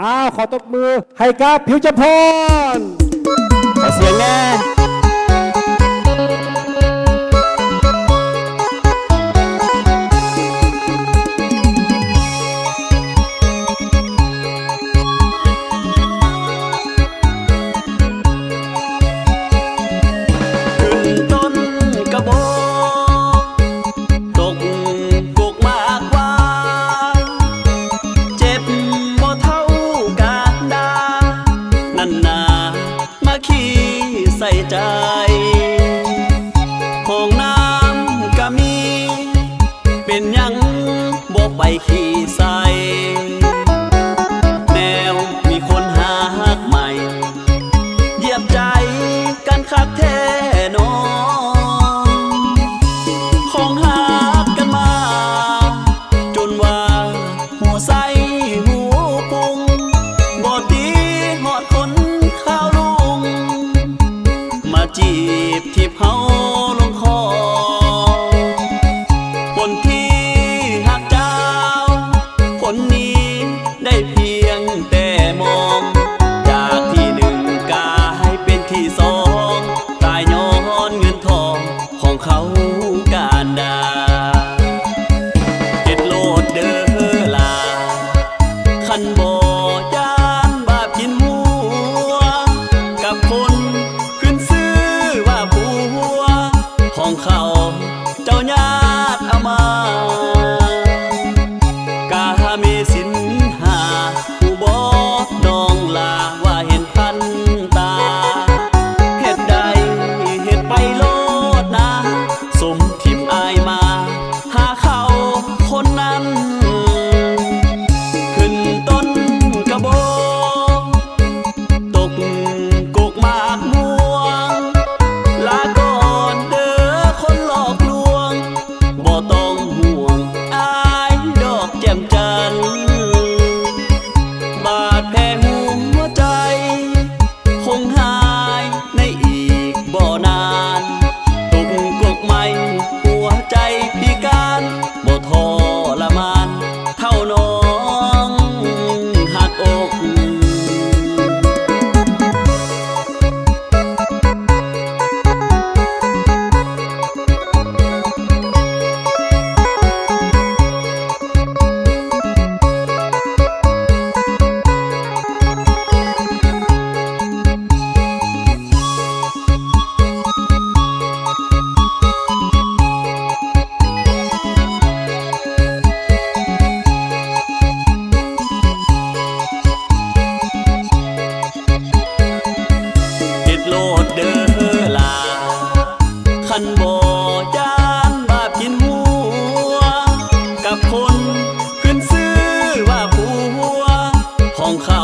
ອ້າວ ຂໍຕົບມືໃຫ້ກັບຜິວຈຳພອນ ຂໍສຽງແດ່. ຂຶ້ນຕົ້ນກະບອກ ຕົກກົກໝາກຫວານ ເຈັບບໍ່ເທົ່າການດ່າ ນັ້ນນາມາຂີ້ໃສ່ໃຈ ຫ້ອງນ້ຳກະມີ ເປັນຫຍັງບໍ່ໄປຂີ້ໃສ່ ແນວມີຄົນຮັກໃໝ່ ຢຽບໃຈກັນຄັກແທ້ໜໍ ຂອງຮັກກັນມາ ຈົນວ່າຫົວໃສຫົວປຸງ ບໍ່ຕີຮອດຄົນຂາວລຸງ ມາຈີບຖີບເຮົາລົງຄໍ ຄົນທີ່ຮັກເຈົ້າ ຄົນນີ້ໄດ້ພຽງແຕ່ມອງ ຈາກທີໜຶ່ງກາຍເປັນທີສອງ ຕາຍຍ້ອນເງິນທອງຂອງເຂົາການດາ ເຮັດໂລດເດີຫຼ້າ ຄັນບໍ່ຢ້ານບາບກິນຫົວ ກັບຄົນຂຶ້ນຊື່ວ່າຜົວ ຂອງເຂົາເຈົ້າຍາດອາມາດ ກາເມສິນຫ້າ ຮູ້ບໍ່ນ້ອງຫຼ້າ ວ່າເຫັນພັນຕາ ເຮັດໃດເຮັດໄປໂລດນາ ສົມຖິ້ມອ້າຍມາ ຫາເຂົາຄົນນັ້ນ ຂຶ້ນຕົ້ນກະບອກ ຕົກກົກໝາກມ່ວງ ລາກ່ອນເດີຄົນຫຼອກລວງ ບໍ່ຕ້ອງຫ່ວງອ້າຍດອກແຈ່ມຈັນ ບາດແຜຫົວໃຈ ຄົງຫາຍໃນອີກບໍ່ນານ ຕົກກົກໃໝ່ຫົວໃຈພິການ ບໍ່ທໍລະມານເທົ່ານ້ອງຮັກອົກ. ເຮັດໂລດເດີຫຼ້າ ຄັນບໍ່ຢ້ານບາບກິນຫົວ ກັບຄົນຂຶ້ນຊື່ວ່າຜົວ ຂອງເຂົາ